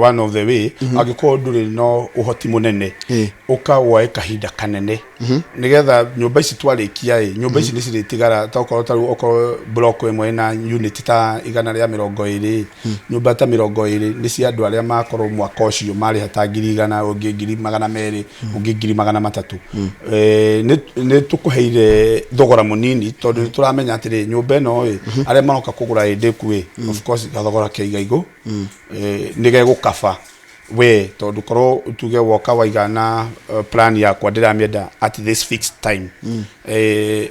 one of the way. Angĩkorwo ndũrĩ no ũhoti mũnene, ũka woe kahinda kanene nĩgetha nyũmba ici twarĩkia ĩ, nyũmba ici nĩ cirĩtigara ta okorwo ta rĩu okorwo block ĩmwe ĩna unit ta 120, nyũmba ta 20 nĩ cia andũ arĩa makorwo mwaka ũcio marĩha ta 100,000, ũngĩ 200,000, ũngĩ 300,000. Nĩ tũkũheire thogora mũnini tondũ nĩ tũramenya atĩrĩ, nyũmba ĩno ĩ, arĩa maroka kũgũra ĩ ndĩku ĩ, of course gathogora ke igaigũ nĩ gegũkaba we, tondũ korwo tuge woka waiga na plan yakwa ndĩramĩenda at this fixed time,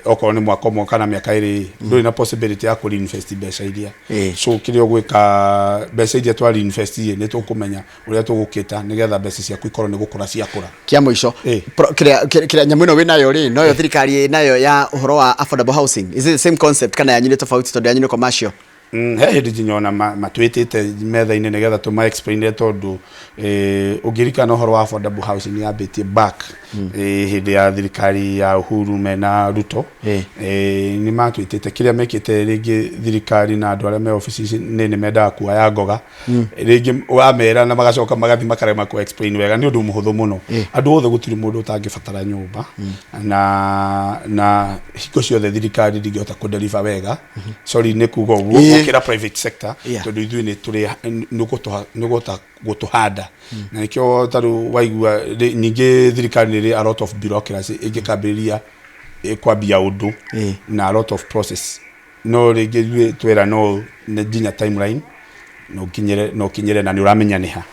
okorwo nĩ mwaka ũmwe kana mĩaka 2, ndũrĩ na possibility ya kũ reinvest mbeca iria. So kĩrĩa ũgwĩka, mbeca iria twa reinvest ĩ, nĩ tũkũmenya ũrĩa tũgũkĩta nĩgetha mbeca ciaku ikorwo nĩ gũkũra ciakũra. Kia mũico, kĩrĩa nyamũ ĩno wĩnayo rĩ, noyo thirikari ĩnayo ya ũhoro wa affordable housing, is it the same concept kana yanyu nĩ tofauti tondũ yanyu nĩ commercial? He hĩndĩ nginya ona matwĩtĩte metha-inĩ nĩgetha tũma explain tondũ ũngĩririkana ũhoro wa affordable housing yambĩtie back hĩndĩ ya thirikari ya Uhuru mena Ruto. Nĩ matwĩtĩte kĩrĩa mekĩte rĩngĩ thirikari na andũ arĩa me obici ici nene mendaga kuoya ngoga rĩngĩ wamera na magacoka magathi makarema ku explain wega. Nĩ ũndũ mũhũthũ mũno, andũ othe gũtirĩ mũndũ ũtangĩbatara nyũmba, na hingo ciothe thirikari ndingĩhota kũ deliver wega, sorry nĩ kuga ũguo, gũkĩra private sector, tondũ ithuĩ nĩ tũrĩ nĩ gũta gũtũhanda na nĩkĩo tarĩu waigua ningĩ thirikari nĩ ĩrĩ a lot of bureaucracy ĩngĩkambĩrĩria kwambia ũndũ na a lot of process, no rĩngĩ ithuĩ twera no nĩ nginya timeline no ũkinyĩre na nĩ ũramenya nĩ ha.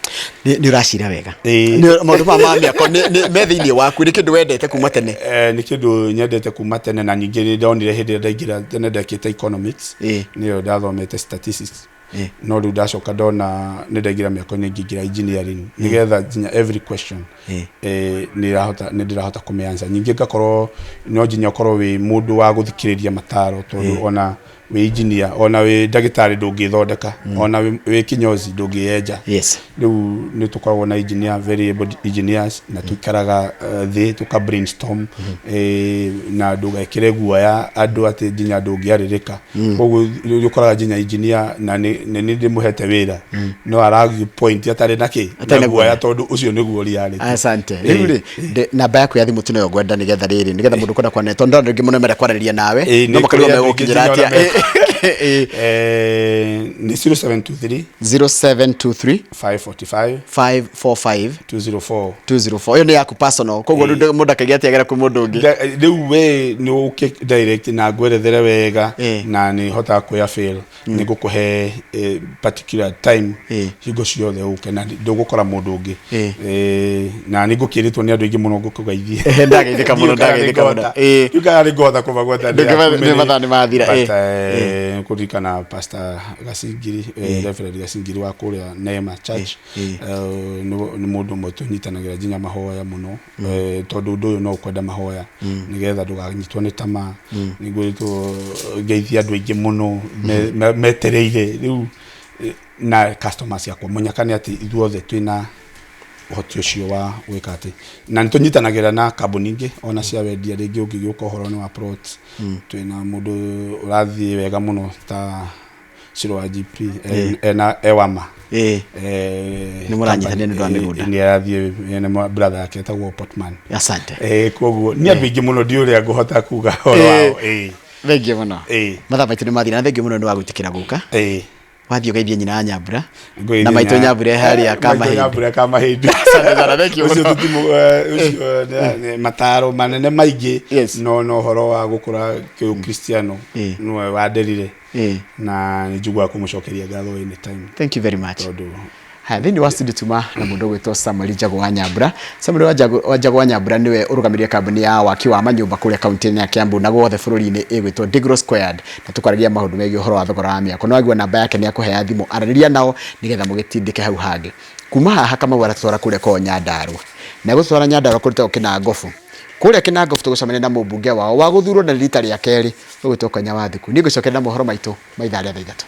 Nĩ ũracira wega. Maũndũ maya ma mĩako me thĩinĩ waku, nĩ kĩndũ wendete kuma tene. Nĩ kĩndũ nyendete kuma tene, na ningĩ nĩ ndonire hĩndĩ ĩrĩa ndaingĩra tene ndekĩte economics, nĩyo ndathomete statistics, no rĩu ndacoka ndona nĩ ndaingĩra mĩako-inĩ ngĩingĩra engineering nĩgetha nginya every question nĩ ndĩrahota kũmĩ answer. Ningĩ ngakorwo no nginya ũkorwo wĩ mũndũ wa gũthikĩrĩria mataro, tondũ ona Wĩ engineer, ona wĩ ndagĩtarĩ ndũngĩthondeka, ona wĩ kinyozi ndũngĩyenja. Rĩu nĩ tũkoragwo na engineer, very able engineers, na tũikaraga thĩ tũka brainstorm, na ndũgekĩre guoya andũ atĩ nginya ndũngĩarĩrĩka. Koguo nĩ ũkoraga nginya engineer na nĩ nĩ ndĩmũhete wĩra, no arargue point atarĩ na kĩ, Atarĩ na na guoya, guoya. Tondũ ũcio nĩguo reality. Asante. Rĩu rĩ, namba yaku ya thimũ tu noyo ngwenda, nĩgetha rĩrĩ, nĩgetha mũndũ kwenda kwaranĩria, tondũ andũ aingĩ mũno menda kwaranĩria nawe, no Nĩ makarigwo kũrĩ andũ aingĩ megũkinyĩra nginya atĩa. ona nĩ 0723 0723 545 545 204. 204. Ĩyo nĩ yaku personal, koguo rĩu mũndũ akaiga atĩ agera kwĩ mũndũ ũngĩ. Rĩu we nĩ ũke direct na ngwerethere wega, na nĩ hotaga kwĩa fail nĩ ngũkũhe particular time, hingo ciothe ũke na ndũgũkora mũndũ ũngĩ. Na nĩ ngũkĩrĩtwo nĩ andũ aingĩ mũno ngũkũgeithie. Ndageithĩka mũno, ndageithĩka mũno. Ndiũĩ kana nĩ ngũhota kũmagweta. Nĩ mathaa nĩ mathira. But kũririkana Pastor Gacingiri, Reverend Gacingiri wa kũrĩa Neema Church, nĩ mũndũ ũmwe tũnyitanagĩra nginya mahoya mũno, tondũ ũndũ ũyũ no ũkwenda mahoya nĩgetha ndũganyitwo nĩ tamaa. Nĩ ngwĩrĩtwo ngeithie andũ aingĩ mũno metereire rĩu, na customers ciakwa. Mũnyaka nĩ atĩ ithuothe twĩna ũhoti ũcio wa gwĩka atĩ na nĩ tũnyitanagĩra na kambuni ingĩ ona cia wendia. Rĩngĩ ũngĩgĩũka ũhoro-inĩ wa plot, twĩna mũndũ ũrathiĩ wega mũno ta Ciro wa GP, ena Ewama. Nĩ mũranyitanĩra nĩ ũndũ wa mĩgũnda. Nĩ arathiĩ ena brother yake etagwo Portman. Asante. Koguo nĩ andũ aingĩ mũno, ndiũĩ ũrĩa ngũhota kuga ũhoro wao. Thengiũ mũno. Mathaa maitũ nĩ mathira, na thengiũ mũno nĩ wa gwĩtĩkĩra gũka. Wathiĩ ũgeithie nyina wa Nyambura Ngũgeithia na maitũ Nyambura harĩa maitũ Kamahĩndũ. Nyambura Kamahĩndũ. Asante sana, thank you Ũcio mũno. ũcio nĩ mataro manene maingĩ, no ũhoro wa gũkũra kĩũkristiano nĩwe wanderire, na nĩ njiguaga kũmũcokeria ngatho anytime. Thank you very much. Tondũ Haya, thĩinĩ wa studio tuma na mũndũ ũgwĩtwo Samuel Njago wa Nyambura. Samuel wa Njago wa Nyambura nĩwe ũrũgamĩrĩire kambuni ya waki wa manyũmba kũrĩa kaunti-inĩ ya Kiambu na guothe bũrũri-inĩ ĩgwĩtwo Digro Squared, na tũkwaragia maũndũ megiĩ ũhoro wa thogora wa mĩako. No waigua namba yake nĩ akũhea thimũ, aranĩria nao nĩgetha mũgĩtindĩke hau hangĩ. Kuma haha Kamau aratũtwara kũrĩa kwao Nyandarua, na egũtũtwara Nyandarua kũrĩa Kĩnangobu. Kũrĩa Kĩnangobu tũgũcemania na mũmbunge wao wa gũthurwo na rita rĩa kerĩ ũgwĩtwo Konya wa Thuku. Niĩ ngũcokerera mohoro maitũ ma ithaa rĩa thaa 3.